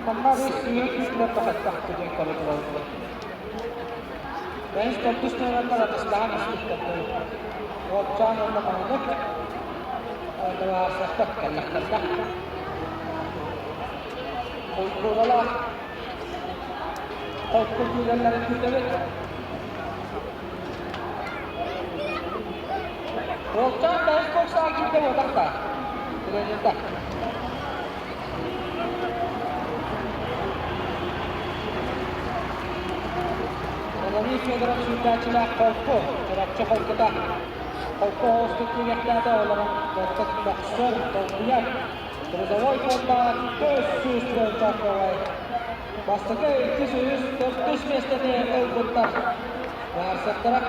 Манна үс сүүрүк күүстэрэ тахаттахты диэн көрө тураллар. Бэһис төрдүс нүөмэрдэр атастаһан испиттэр. Уолчаан уонна Манык Уонна кэллэхтэрдэ. Культуралаах холку күүрэллэрин күүтэбит. Уолчаан бэһис боксаҕа киирдэ буотах да. Тренердэ. Валерий Федоров сүүрдээччилээх холку, Чурапчы холкута. Холку оҕустук киириэхтээтэ олорон кыратык мөхсөр, толкуйар. Трудовой фонда 400 тыһыынча Бастакы, иккис, үһүс, төрдүс миэстэни ылбыттар. Баарсаттара.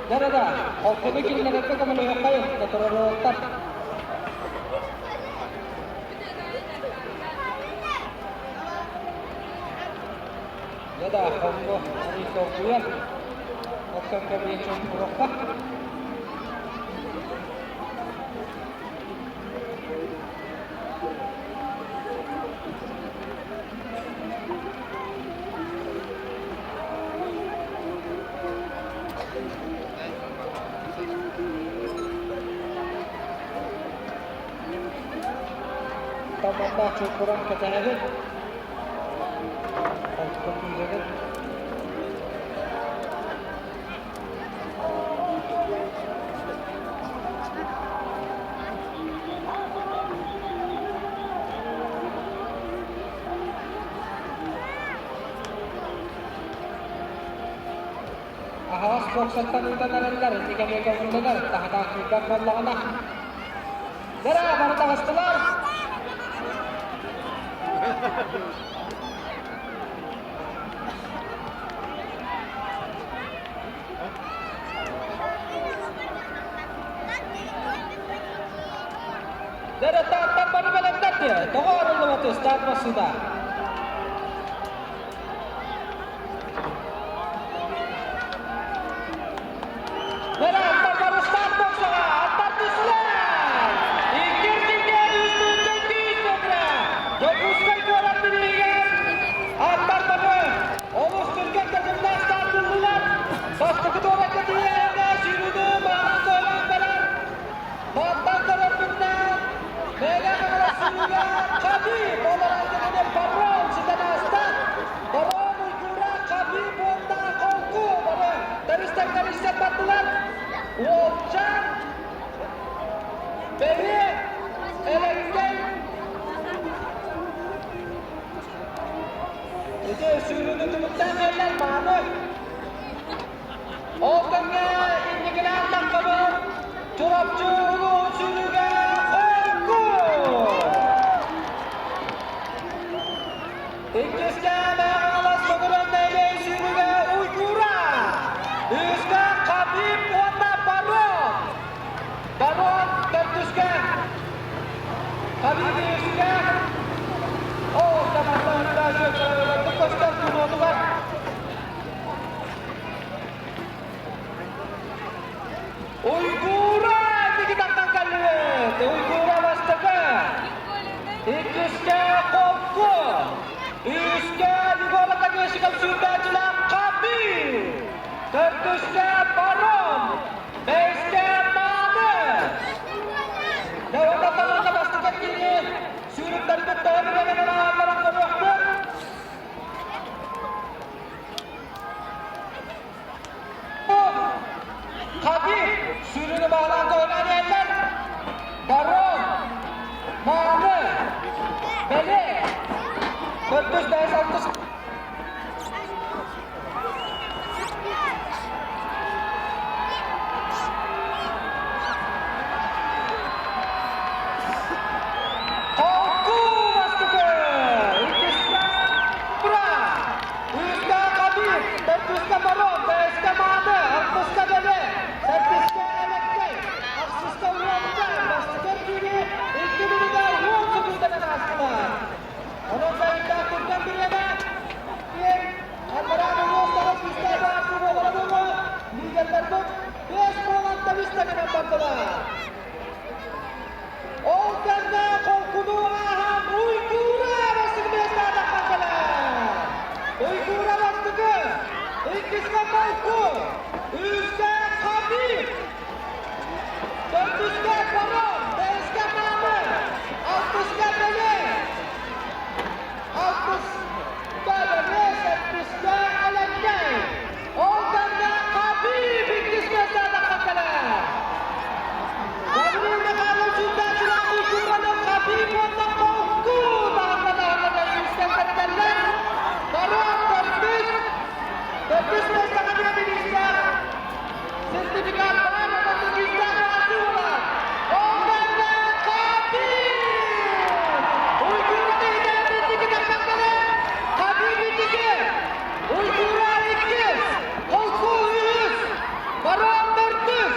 Да-да-да, холкуну киллэрэргэ көмөлөһүөххэйин, тотороруоттар. Да-да, холку толкуйар. Оттон кэбиэччин туруохха. Таманна чуҥкуран кэтэһэбин. Холку күүрэбин. Аһаҕас боксаттан ыытан эрэллэр, ити кэмҥэ көҥүллэнэр, таһытаах күүрбэт буоллаҕына. Дара, бары таҕыстылар! Дара, тааттан бары бэлэмнэр дии. Тоҕо арыллыбаты старт массыына? Дара, аттар бары старт боксаҕа, аттар түстүлэр! Икки эркингэ 3 200 метрэ! Дьокуускай куорат бирииһигэр аттар бары олус түргэн тэтимнээх старт ыллылар. Бастакы туоракка тиийээһинэ сүүрүүнү маһынан көһөрөн барар. Мантан көрөрбүннээн Мэҥэ Хаҥалас сүүрүүгэ Хабиб олорон Барон ситэн ааста. Барон Уйгура Хабиб уонна Холку бары тэбис-тэҥнэр истэн бардылар. Уолчаан Бэһиэ Элэккэй Ити сүүрүүнү түмүктээн кэллэр мааны. Ол кэмҥэ инникилээн таххабыт Чурапчы улууһун сүүрүүгэ Холку! Иккискэ Мэҥэ-Хаҥалас Мөгүлэн нэһилиэгин сүүрүүгэ Уйгура! Үһүскэ Хабиб уонна Барон! Барон төрдүскэ Хабиб үһүскэ Ол командаларга көстөр тунуотугар Уйгура инники кэллибит! Уйгура бастакы! Иккискэ Холку! Үһүскэ Егор Оконешников сүүрдээччилээх Хабиб! Төрдүскэ Барон! Бэһискэ Мааны! Дьэ, уонна бастакы киһи сүүрүктэрбит төһө билэрин аалларын көрүөхпүт. Хабиб сүүрүүнү баҕалаан көһүнэн иһэллэр. Барон, Мааны, Бэлиэ, төрдүс, бэһис, алтыс. Холку! таҕыстылар. Ол кэннэ холкуну ааһан Уйгура бастакы миэстэҕэ тахсан кэлэр. Уйгура бастакы, иккискэ Холку, үһүскэ Хабиб, төрдүскэ Барон, бэһискэ Маамы, алтыска Бэлиэ, алтыска Бэлиэ, сэттискэ Элэккэй. Ол кэннэ Хабиб иккис миэстэҕэ тахсан кэлэр. Гаврил Михайлович Сунтаачылаах Уйгуранов Хабиб уонна Холку таһымна-таһымна күүстэн Барон төрдүс, төрдүс миэстэҕэ бириистээх сертификат баар уонна күүстээх баҕасы буолар. Ол кэннэ Хабиб! Уйгура иһитэ икки тахсан кэлэр. Хабиб икки, Уйгура иккис, Холку үһүс, Барон төрдүс.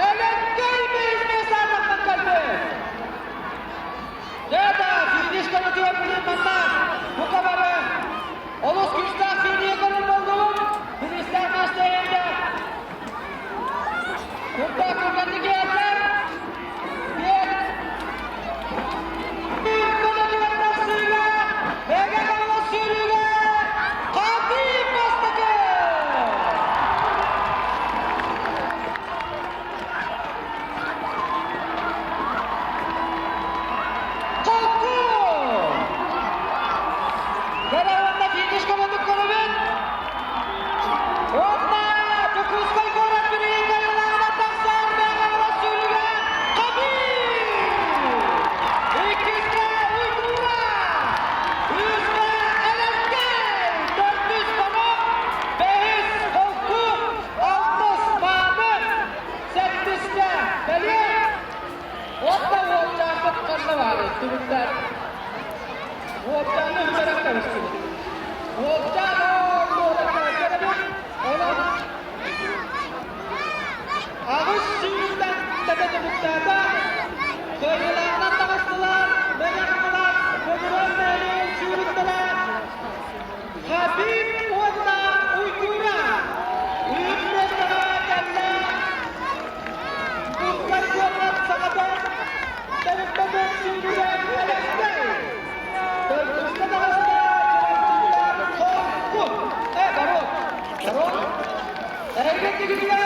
Элэккэй бизнес аатахтан кэлбит. Дьэ финиш көрүтүгэр билин манна бука бары олус күүстээх финиһи көрөр буоллубут. Фиништээх миэстэ Курдаах түргэнник иһэллэр. Биэт. Көнөтүгэр тахсыыга, Эгэ Хаҥалас сүүрүүгэ Хабиб бастакы! Холку! Кэлэ уонна финиш көмөтүк көрөбүт. Уонна Дьокуускай куорат билигин кайылааҕынан тахсан Мэҥэ сүүрүгэ Хабиб! Иккискэ Уйгура! Үһүскэ Элэккэй! Төрдүс Барон! Бэһис Холку! Алтыс Мааны! Сэттискэ Бэлиэ! Уонна уолчааммыт ханна баарый? Түмүктэр. Уолчааны үтэрэн кэбистибит. Уолчаан оо куоракка кэлэбит. Онон аҕыс сүүрүктэн тэтэ түмүктээтэ. Кыайыылааҕынан таҕыстылар Мэҥэ Хаҥалас Бөтүрүөп нэһилиэгин сүүрүктэрэ Хабиб уонна Уйгура. Үһүс миэстэҕэ кэллэ Дьокуускай куорат саҥата тэрилтэтин сүүрүгэ Элэстэй. Төрдүскэ таҕыста Чурапчыттан Холку. Э, Барон. Барон. Эһиги тигитигэр.